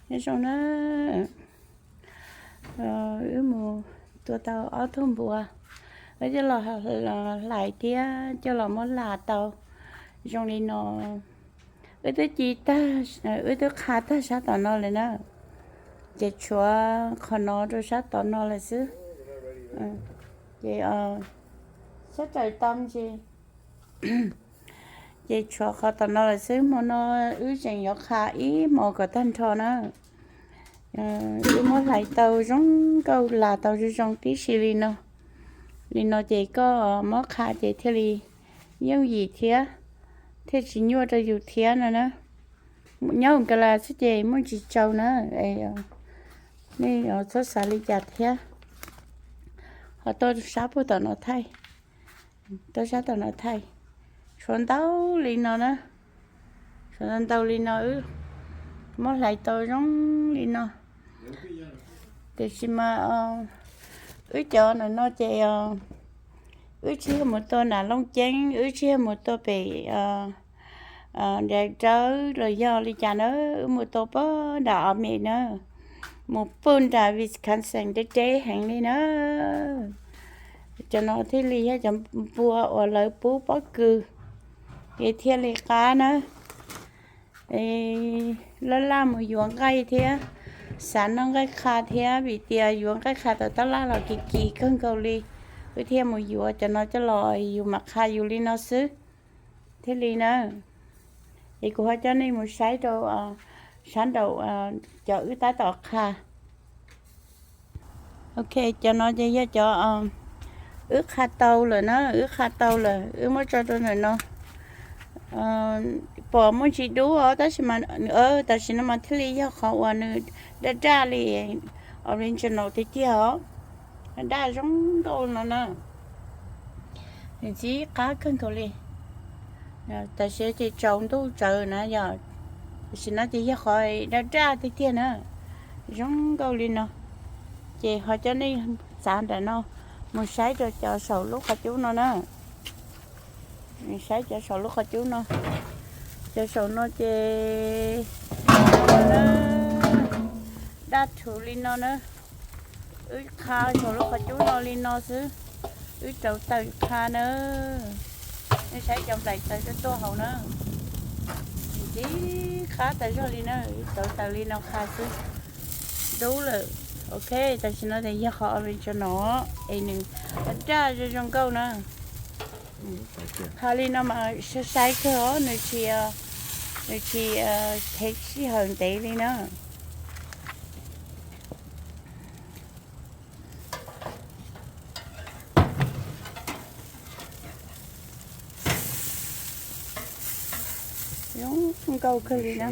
Nyob zoo na, wb mus tua tau ob tug npua, wb coj los hlais thiab coj los muab hla tau zoo li no. Wb twb ci tag, wb twb qha tag sab tom no lawm na, ces tshuav qhov no rau sab tom no lawm xwb. Ces sab raws tau ces, ces tshuav qhov tom no lawm xwb. Hmo no wb tseem yuav qha ib hmos kom tag nrho na. Wb muab hlais tau zoo nkauj, hla tau zoo zoo tib si li no. Li no ces koj muab qha ces thiaj li yooj yim thiab, thiaj tsis nyuaj rau yus thiab no na. Nyob hauv Kalas xwb ces muaj tsis tsau na, nej txhob xav li cas thiab. Ho tuaj sab puag tom no thaij, tuaj sab tom no thaij. Tshuav ntau li no na, tshuav ntau li no, wb muab hlais tau zoo li no. Tiam sis mas wb cov ntawm no ces wb tsis yog mus tua nram Looj Ceeb, wb tsis yog mus tua pem Nras Dawb los yog li cas na, wb mus tua puag nram Ob Mes na, mus puag nram Wisconsin deb deb heev li na. Cov no thiaj li yog cov npua uas lawv pub pob kws, ces thiaj li qab na. Laj laj mus yuav nqaij thiab, xav noj nqaij qha thiab, vim tias yuav nqaij qha tau tab laj los kim kim kawg nkaus li. Wb thiaj mus yuav cov no coj los yus mam qha yus li no xwb thiaj li na. Es kuv ho coj nej mus saib rau sab nraum cov wb tab tom qha. Ok, cov no ces yog cov wb qha tau lawm na, wb qha tau lawm, wb muab tso rau ntawm no. Pom muaj ntsis dub os, tab sis mas tam sim no mas thiaj li yog qhov uas nws daj daj li original tiag tiag os. Daj zoo nkauj no na. Nws ntxim qab kawg nkaus li. Tam sim ces tsaus ntuj tsawv na yom, tam sim no ces yog qhov daj daj tiag tiag na, zoo nkauj li no. Ces ho coj nej txav nram no mus saib rau cov saum lub qhov cub no na. Saib cov saum lub qhov cub no. Cov saum no ces daj thuv li no na. Wb qha saum lub qhov cub no li no xwb. Wb rauv taws qha na. Nej saib cov nplaim taws tuaj tuaj hauv na. Ntxim qab tas zog li na, wb rauv taws li no qha xwb. Dub lawm. Ok, tam sim no ces yog qhov original no, es nws daj zoo zoo nkauj na. Qha li no mas sai sai kawg os, nws tsis, nws tsis thev sij hawm ntev li na. Zoo nkauj kawg li na.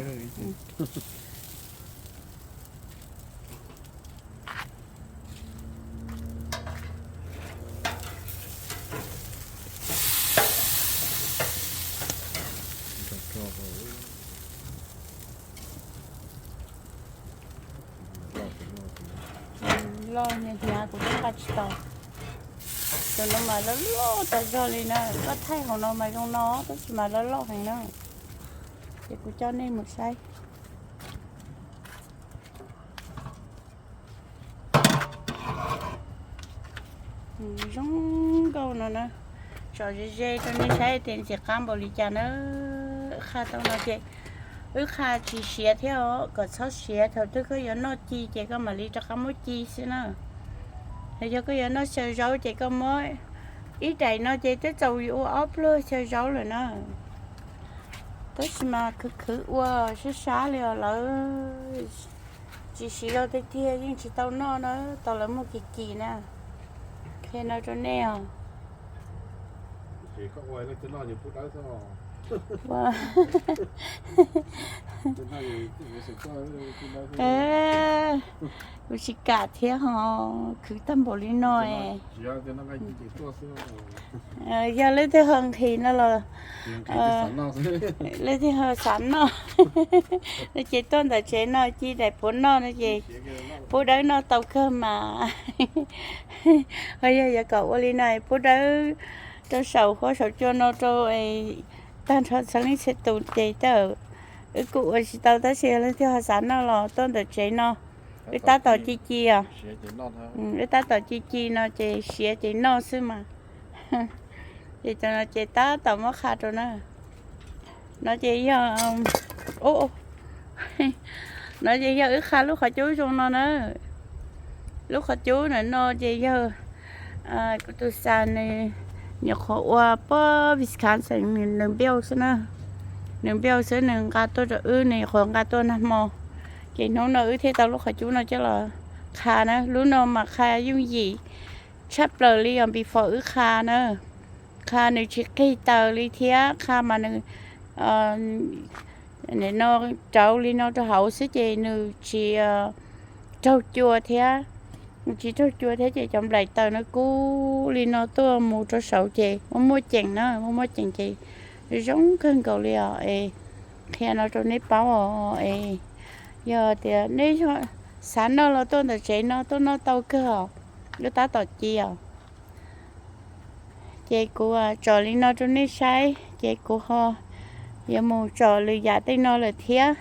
Loj hnyav hnyav kuv twb nqa tsis tau. Tus no mas loj loj tas zog li na, koj thaij hauv no mas zoo no tab sis mas loj loj heev na. Ces kuv coj nej mus saib. Zoo nkauj no na, tsom ze ze rau nej saib tias ntxim qab npaum li cas na. Qha tau no ces wb qha tsis siav thiab os, kom txhob siav, thaum twg koj yuav noj ci ces koj mam li rov qab muab ci xwb na. Yog koj yuav noj xyaw zaub ces koj muab, ib daim no ces twb txaus yuav ua ob pluag xyaw zaub lawm na. Tab sis mas khwv khwv ua sab sab li os, lawv tsis siv zog tiag tiag yeej tsis tau noj na, tau lawv muag kim kim na. Qhia no rau nej os. Kuv tsis kam thiab ho, khwv tag npaum li no. Yog leej twg ho nqhis no los, leej twg ho xav noj no ces tuaj ntawm tsev no ci daim puav noj no ces pub dawb noj tau kawg mas. Ho yog yuav kom ua li no pub dawb rau saum huab saum cua no rau tag nrho txhua leej txhua tus ces tawm Wb kuj ua tsis tau tab sis leej twg ho xav noj los tuaj ntawm tsev no. Wb tab tom ci ci os. Wb tab tom ci ci no ces siav ces noj xwb mas. Ces cov no ces tab tom muab qha rau na. No ces yog, no ces yog wb qha lub qhov cub zoo no na. Lub qhov cub na no ces yog kuv tus xa nws nyuam qhuav ua pab Wisconsin, nws npia xwb na. Nws npia xwb nws nqa tuaj rau wb, nws nyuam qhuav nqa tuaj nag hmo. Ces hnub no wb thiaj tau lub qhov cub no coj los qha na. Lub no mas qha yooj yim tshaj plaws li os, before wb qha na. Qha nws tsis qig taws li thiab qha mas nws no rauv li no rau hauv xwb ces nws tsis raug cua thiab. Nws tsis raug cua thiab ces cov nplaim taws no kub li no tuaj mus rau saud ces muaj muaj ceem na, muaj muaj ceem ces zoo kawg nkaus li os. Es qhia no rau neb paub os. Es yog tias neb xav noj los tuaj ntawm tsev no tuaj noj tau kawg os. Wb tab tom ci os. Ces kuv tsom li no rau nej saib ces kuv ho yuav mus tsom lwm yam tej no lawm thiab.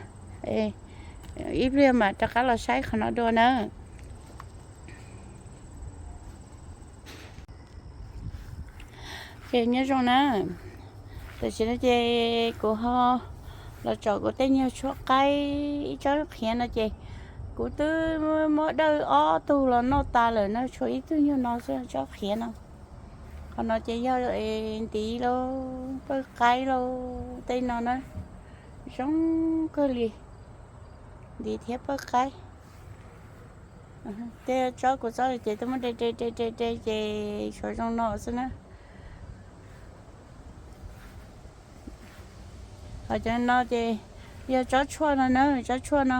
Ib pliag mam rov qab los saib qhov no dua na. Ces nyob zoo na, tam sim no ces kuv ho los tsom kuv tej nyuag tshuab qaib, ib tsob qhiav no ces kuv twb muab dawj ob tug los noj tas lawm na, tshuav ib tug nyuag no xwb, tsob qhiav no. Qhov no ces yog ntiv lauj, pawg qaib lauj, tej no na zoo kawg li, ntiv thiab pawg qaib. Tej tsob kuv txob ces twb muab de de de de de ces tshuav zoo no xwb na. Ho cov no ces yog tsob tshuaj no na, tsob tshuaj no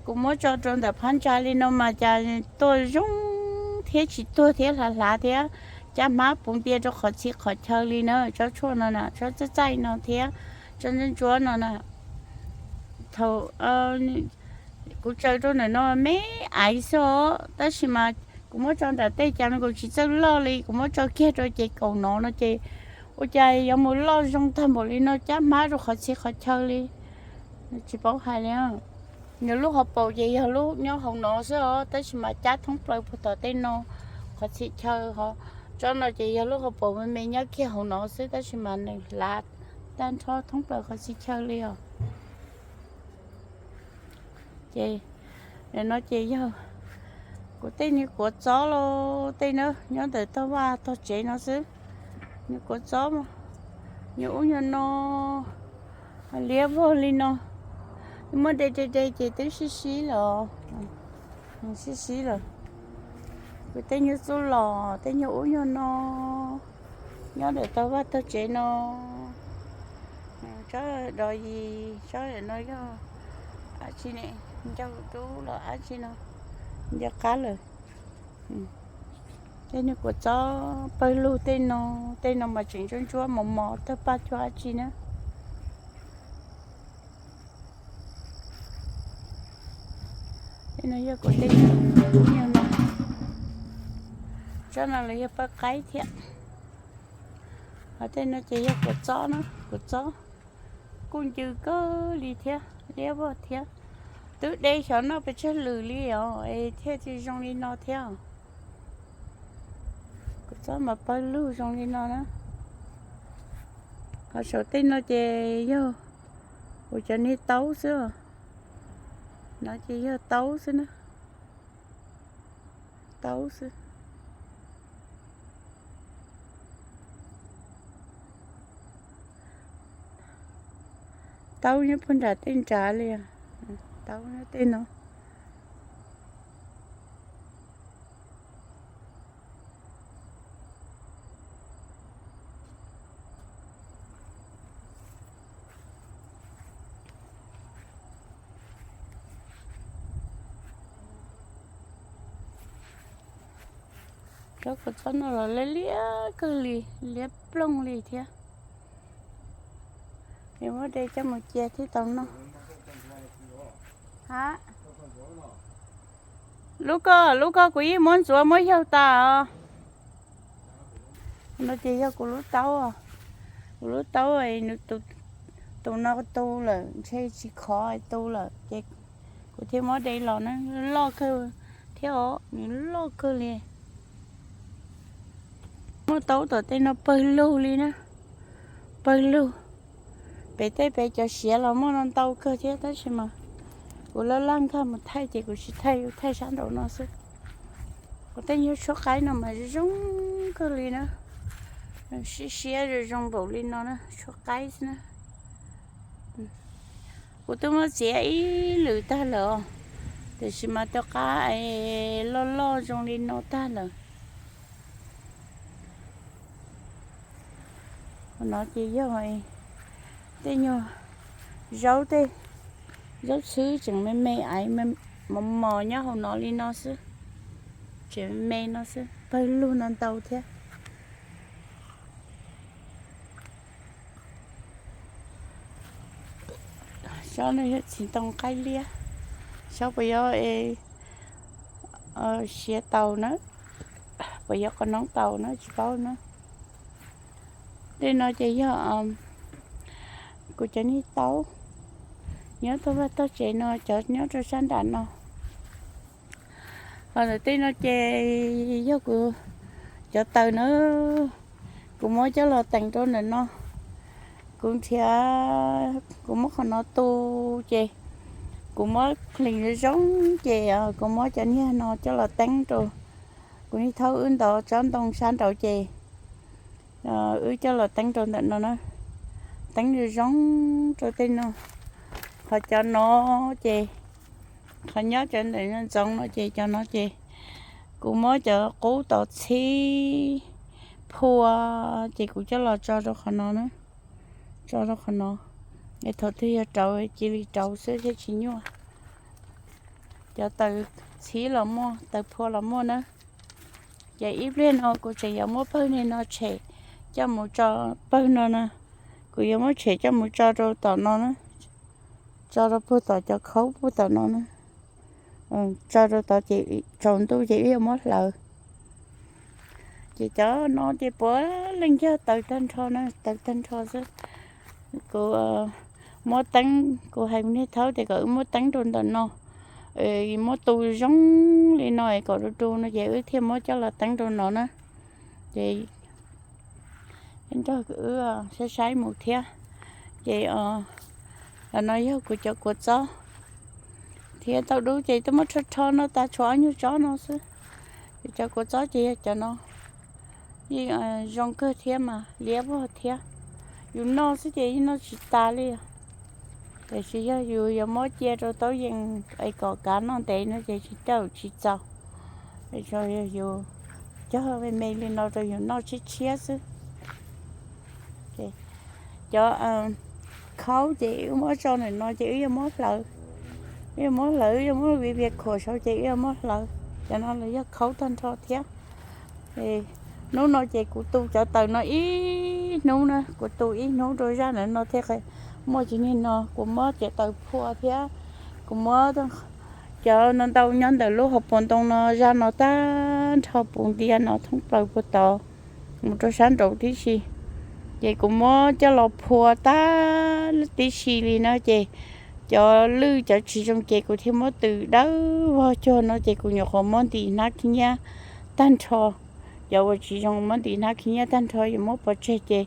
kuv muab tso rau ntawm phab ntsa li no mas cas tuaj zoo thiab tsis tuag thiab hlav hlav thiab, caj hmab puv npias rau qhov txhia qhov chaw li na. Tsob tshuaj no na, tsob txaij txaij no thiab tsob ntsuab ntsuab no na. Thaum kuv tsaws rau ntawm no me aiv xwb os, tab sis mas kuv muab tso nram tej cas no kuv tsis txawj loj li, kuv muab tso kiag rau ces kaum no no ces ua cas yuav mus loj zoo tag npaum li no, caj hmab rau qhov txhia qhov chaw li. Tsis paub hais li. Nws lub hauv paus ces yog lub nyob hauv no xwb os, tab sis mas cab thoob plaws puag tom tej no qhov txhia chaw. Ho tsob no ces yog lub hauv paus me me nyob kiag hauv no xwb, tab sis mas nws hlav tag nrho thoob plaws qhov txhia chaw li os. Ces no ces yog kuv tej niag kuav txob los tej na nyob ntawm tog vaj tog tsev no xwb. Niag kuav txob, niag ub niag no, liab vog li no, muab de de de ces twb sib sib lawm, sib sib lawm. Kuv tej nyuag txuj lom tej nyuag ub nyuag no nyob ntawm tog vaj tog tsev no. Tsob dog yis, tsob no yog dab tsi ne, ncauj dub los dab tsi no, nco qab lawm. Tej niag kuav txob pawg lug tej no, tej no mas tseem ntsuab ntsuab mos mos tawg paj cuag dab tsi na. Tej no yog kuv tej nyuag no, tsob no los yog pawg qaib thiab. Ho tej no ces yog kuav txob na, kuav txob kuj ncw kawg li thiab, liab vog thiab. Twb de xyov noj pes tsawg lwm li os es thiaj tsis zoo li no thiab. Kuv txob mas pawg lug zoo li no na. Ho saum tej no ces yog kuv cov niag taub xwb os. No ces yog taub xwb na. Taub xwb. Taub nyob puag nram tej nrad li. Taub nyob tej no. Cov kuav txob no los liab liab kawg li, liab ploog li thiab. Yuav muab de coj mus cia thiaj tau noj. Ha, lub koj, lub koj kuv yeej muab ntxuav muab yaug tas os. No ces yog kuv lub taub, kuv lub taub nws tus, Tus no tu lawm ntshe tsis khov tu lawm ces kuv thiaj muab de los na, loj kawg thiab os, nws loj kawg li. Muaj taub tom tej no pawg lug li na, pawg lug. Pem tej pem cov siav los muaj no ntau kawg thiab tab sis mas kuv laj laj nkag mus thaij ces kuv tsis thaij, thaij sab nraud no xwb. Kuv tej nyuag tshuab qaib no mas zoo kawg li na, siab siab zoo zoo npaum li no na, tshuab qaib xwb na. Kuv twb muab txiav ib lwm tag lawm os, tiam sis mas tej qab loj loj zoo li no tag lawm. Qhov no ces yog tej nyuag zaub tej, zaub txhwb tseem me me aiv, mos mos nyob hauv no li no xwb, tseem me me no xwb, pawg lug no ntau thiab. Saub no yog txiv ntoo qaib liab, saub puas yog siav taus na, puas yog qos noob taus na tsis paub na. Tej no ces yog kuv cov niag taub nyob toj vaj toj tsev no, cov nyob rau sab nram no. Ho ntawm tej no ces yog kuv cov taws na, kuv muab coj los teev rau ntawm no. Kuv nrhiav, kuv muab qhov no tu ces kuv muab pleev zoo ces kuv muab cov niag no coj los teeb rau. Kuv niag thaub wb ntov tsob ntoo sab nraud ces wb coj los teeb rau ntawm no na, teeb zoo zoo rau tej no. Qhov cov no ces qhov nyob cov ntawm ntxoov no ces cov no ces kuv muab cov qub tod txhib phua ces kuv coj los tso rau qhov no na, tso rau qhov no. Es thaum twg yog rauv cia li rauv xwb thiaj tsis nyuaj. Cov taws txhib los muaj, taws phua los muaj na. Ces ib pliag no kuv tseem yuav muab pawg niag no tshem coj mus tso, pawg no na, kuv yuav muab tshem coj mus tso rau tom no na, tso rau puag tom cov khaub puag tom no na. Tso rau tod ces tsaus ntuj ces wb yuav muab hlawv. Ces cov no ces puav leej yog taws tag nrho na, taws tag nrho xwb. Kuv muab teeb, kuv hais kuv niag thaub tias kom wb muab teeb rau ntawm no, muab tu zoo li no kom du du no ces wb thiaj muab coj los teeb rau no na. Ces nrog wb saib saib mus thiab. Ces no yog kuv cov kua txob thiab tau dub ces twb muab rho rho no tas tshuav ob nyuag tsob no xwb. Ces cov kua txob ces yog cov no, yeej zoo kawg thiab mas liab vog thiab. Yus noj xwb ces yeej noj tsis tas li. Tiam sis yog yus yuav muab cia rau taub yees es kom kav noj ntev no ces tsis tau tsis txaus. Yog yus cog me me li no rau yus noj tshiab tshiab xwb. Cov khaub ces wb muab tso ntawm no ces wb yuav muab hlawv, wb yuav muab hlawv, wb yuav muab viv vias khuam saud ces wb yuav muab hlawv. Cov no los yog khaub tag nrho thiab. Hnub no ces kuv tu cov taws no ib hnub na, kuv tu ib hnub rau zaj ntawm no thiaj muaj tsis niag no. Kuv muab cov taws phua thiab, kuv muab cov no ntau nyob ntawm lub hauv paus ntoo no, zaj no tag nrho puv ntiag no thoob plaws puag tod mus rau sab nraud tib si. Ces kuv muab coj los phua tag tib si li na ces cov lwj cov tsis zoo ces kuv thiaj muab tws dawb vog cuag no ces kuv nyuam qhuav muab ntim hnab khib nyiab tag nrho. Cov uas tsis zoo muab ntim hnab khib nyiab tag nrho, yuav muab pov tseg ces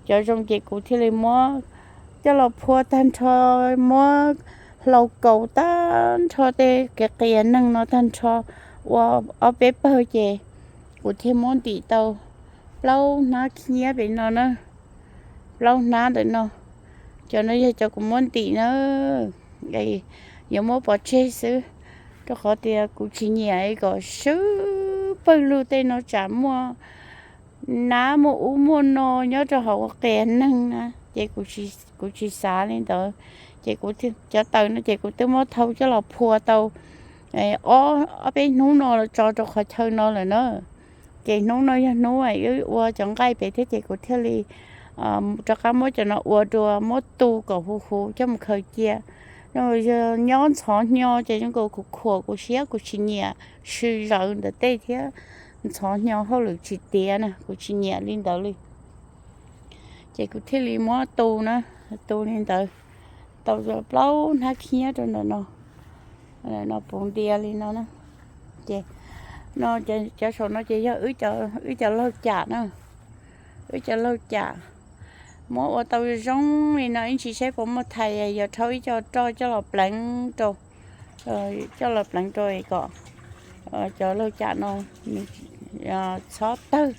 cov zoo ces kuv thiaj li muab coj los phua tag nrho, muab hlau kaus tag nrho tej kev qias neeg no tag nrho ua ob peb pawg ces kuv thiaj muab ntim tau plaub hnab khib nyiab pem no na, plaub hnab ntawm no. Cov no yog cov kuv muab ntim na, yuav muab pov tseg xwb, rau qhov tias kuv tsis nyiam kom swb pawg lug tej no tsam muaj nab muaj ub muaj no nyob rau hauv ua qias neeg na ces kuv tsis xav li ntawd. Ces kuv, cov taws no ces kuv twb muab thau coj los phua tau ob, ob peb hnub no tso rau qhov chaw no lawm na. Ces hnub no yog hnub wb ua cov nqaij pem thiab ces kuv thiaj li rov qab muab cov no ua dua, muab tu kom huv huv coj mus khaws cia. Yog nyob ntxhov hnyo ces zoo nkaus kuv khuam kuv siab, kuv tsis nyiam sw zawv ntawm tej thiab ntxhov hnyo hauj lwm tsis tiav na, kuv tsis nyiam li ntawd li. Ces kuv thiaj li muab tu na. Tu li ntawd tau plaub hnab khib rau ntawm no, no puv ntia li no na. Ces no cov saum no ces yog wb cov laug cam na, wb cov laug cam. Muab ua tau zoo li no ib ntsis saib puas muaj thais, yog rhaub ib co roj coj los pleev rau, coj los pleev rau es kom cov laug cam no nws txhob tawg,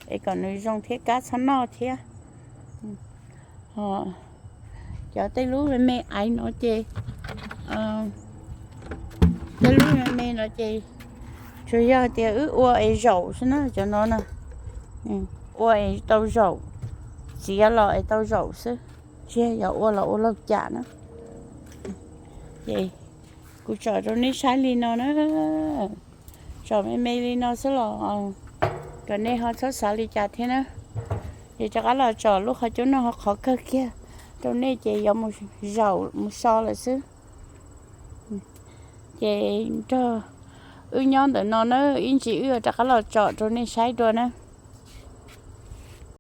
es kom nws zoo thiab kab txhob noj thiab. Cov tej lub me me aiv no ces, tej lub me me no ces tsuas yog tias wb ua es zaum xwb na, cov no na, ua es tau zaum, txiav los es tau zaum xwb, tsis yog ua los ua laug cam na. Ces kuv tsom rau nej saib li no na, tsom me me li no xwb los kom nej ho txhob xav li cas thiab na. Ces rov qab los tsom lub qhov cub no ho qhov kawg kiag rau nej ces yuav mus zaum mus so lawm xwb. Ces nrog wb nyob ntawm no na, ib ntsis wb rov qab los tsom rau nej saib dua na.